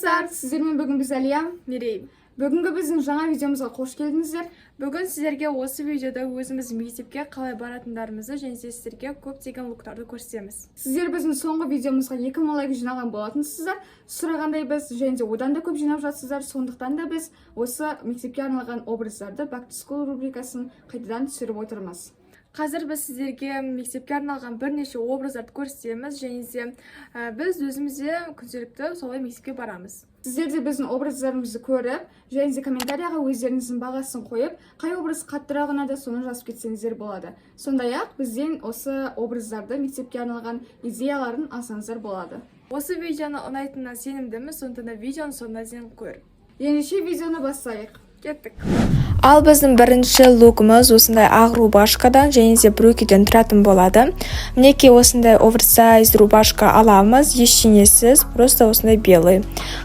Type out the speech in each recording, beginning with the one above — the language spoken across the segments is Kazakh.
Достар, сіздермен бүгін біз Әлия, Мерей. Бүгінгі біздің жаңа видеомызға қош келдіңіздер. Бүгін сіздерге осы видеода өзіміз мектепке қалай баратындарымызды және де сіздерге көптеген луктарды көрсетеміз. Сіздер біздің соңғы видеомызға 2000 лайк жинаған болатынсыздар. Сұрағандай біз және де одан да көп жинап жатсыздар. Сондықтан да біз осы мектепке арналған образдарды Back to School рубрикасын қайтадан түсіріп отырмыз. Қазір біз сіздерге мектепке арналған бірнеше образдарды көрсетеміз және де біз өзіміз де күнделікті солай мектепке барамыз. Сіздер де біздің образдарымызды көріп, және де комментарияға өздеріңіздің бағасын қойып, қай образ қаттырақ ұнады, соны жазып кетсеңіздер болады. Сондай-ақ бізден осы образдарды мектепке арналған идеяларын алсаңыздар болады. Осы видеоны ұнайтынына сенімдіміз, сондықтан да видеоның соңына дейін көр. Ендеше видеоны бастайық. Кеттік. Ал біздің бірінші лукымыз осындай ақ рубашкадан және де брюкиден тұратын болады. Мінекей, осындай оверсайз рубашка аламыз, ештеңесіз, просто осындай белый.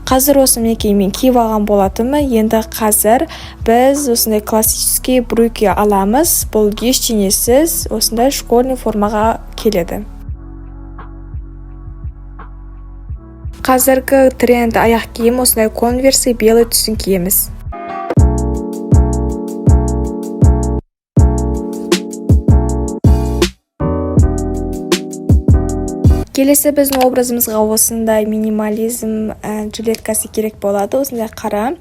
Қазір осы, мінекей, мен киіп алған болатынмын. Енді қазір біз осындай классический брюки аламыз. Бұл ештеңесіз, осындай школьный формаға келеді. Қазіргі тренд аяқ киім осындай конверсы, белый түсін киеміз. Келесі біздің образымызға осындай минимализм жилеткасы керек болады, осындай қара.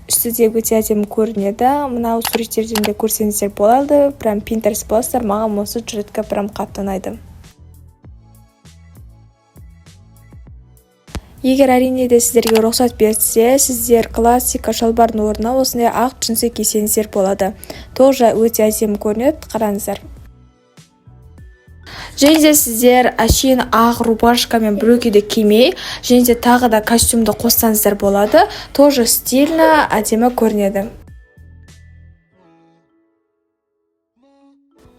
Үсті де өте әдемі көрінеді. Мынау суреттерден де көрсеңіздер болады. Прям Pinterest боласыздар. Маған осы жилетка прям қатты ұнайды. Егер, әрине де, сіздерге рұқсат берсе, сіздер классика шалбардың орнына осындай ақ джинсы кисеңіздер болады. Тоже өте әдемі көрінеді, қараңыздар. Және де сіздер әшейін ақ рубашка мен брюкиді кимей, және де тағы да костюмді қоссаңыздар болады. Тоже стильно, әдемі көрінеді.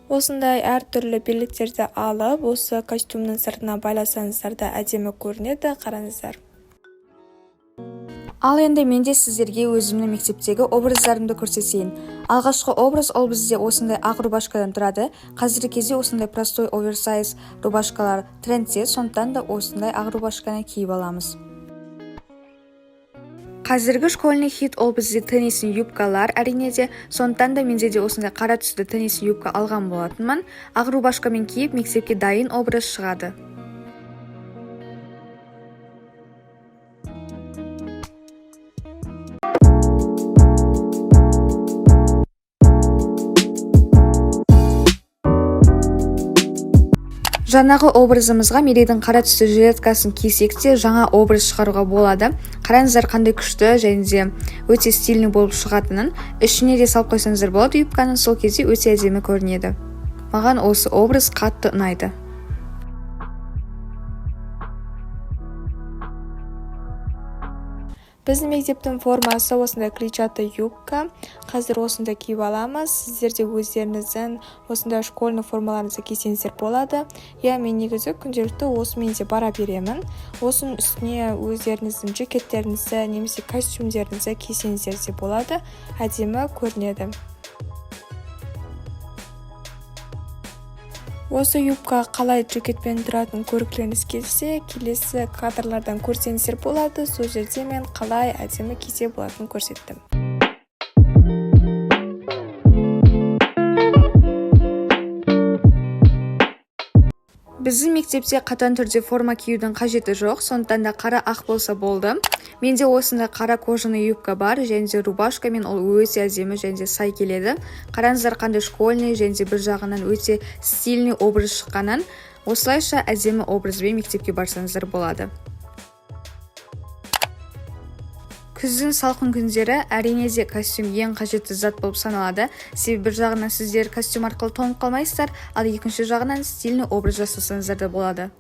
Осындай әртүрлі белдіктерді алып, осы костюмнің сыртына байласаңыздар да әдемі көрінеді, қараңыздар. Ал енді мен де сіздерге өзімнің мектептегі образдарымды көрсетейін. Алғашқы образ ол бізде осындай ақ рубашкадан тұрады. Қазіргі кезде осындай простой оверсайз рубашкалар трендте, сондықтан да осындай ақ рубашканы киіп аламыз. Қазіргі школьный хит ол бізде теннисный юбкалар, әрине де, сондықтан да менде де осындай қара түсті теннисный юбка алған болатынмын. Ақ рубашкамен киіп мектепке дайын образ шығады. Жаңағы образымызға Мерейдің қара түсті жилеткасын кисек те, жаңа образ шығаруға болады. Қараңыздар, қандай күшті және де өте стильный болып шығатынын. Ішіне де салып қойсаңыздар болады юбканы, сол кезде өте әдемі көрінеді. Маған осы образ қатты ұнайды. Біздің мектептің формасы осындай клетчатый юбка. Қазір осындай киіп аламыз. Сіздер де өздеріңіздің осындай школьный формаларыңызды кисеңіздер болады. Иә, мен негізі күнделікті осымен де бара беремін. Осының үстіне өздеріңіздің жакеттеріңізді немесе костюмдеріңізді кисеңіздер де болады. Әдемі көрінеді. Осы юбка қалай жакетпен тұратынын көргілеріңіз келсе, келесі кадрлардан көрсеңіздер болады. Сол жерде мен қалай әдемі кисе болатынын көрсеттім. Біздің мектепте қатаң түрде форма киюдің қажеті жоқ, сондықтан да қара ақ болса болды. Менде осындай қара кожаный юбка бар және де рубашкамен ол өте әдемі және де сай келеді. Қараңыздар, қандай школьный және де бір жағынан өте стильный образ шыққанын. Осылайша әдемі образбен мектепке барсаңыздар болады. Күздің салқын күндері, әрине де, костюм ең қажетті зат болып саналады. Себебі бір жағынан сіздер костюм арқылы тоңып қалмайсыздар, ал екінші жағынан стильный образ жасасаңыздар да болады.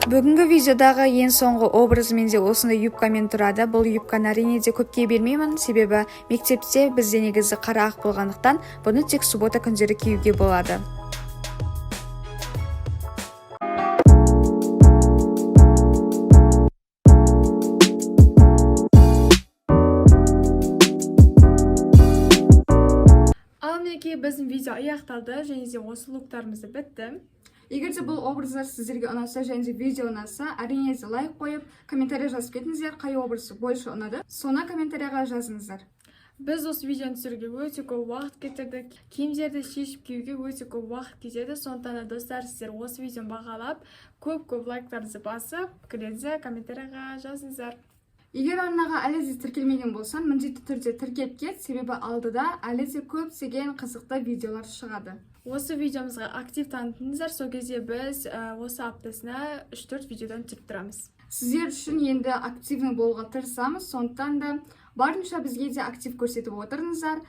Бүгінгі видеодағы ең соңғы образ менде осындай юбкамен тұрады. Бұл юбканы, әрине де, көп кие бермеймін, себебі мектепте бізде негізі қара ақ болғандықтан, бұны тек суббота күндері киюге болады. Мінекей, біздің видео аяқталды және де осы луктарымыз да бітті. Егер де бұл образдар сіздерге ұнаса және де видео ұнаса, әрине де лайк қойып, комментарий жазып кетіңіздер. Қай образ больше ұнады, соны комментарийға жазыңыздар. Біз осы видеоны түсіруге өте көп уақыт кетірдік, киімдерді шешіп киюге өте көп уақыт кетеді. Сондықтан да, достар, сіздер осы видеоны бағалап, көп көп лайктарыңызды басып, пікірлеріңізді комментарийға жазыңыздар. Егер арнаға әлі де тіркелмеген болсаң, міндетті түрде тіркеліп кет, себебі алдыда әлі де көптеген қызықты видеолар шығады. Осы видеомызға актив танытыңыздар, сол кезде біз осы аптасына 3-4 видеодан түсіріп тұрамыз. Сіздер үшін енді активный болуға тырысамыз, сондықтан да барынша бізге де актив көрсетіп отырыңыздар.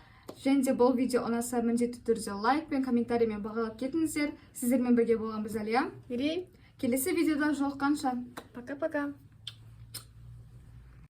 Және де бұл видео ұнаса, міндетті түрде лайк пен комментариймен бағалап кетіңіздер. Сіздермен бірге болған біз, Әлия, Мерей. Келесі видеода жолыққанша! Пока пока.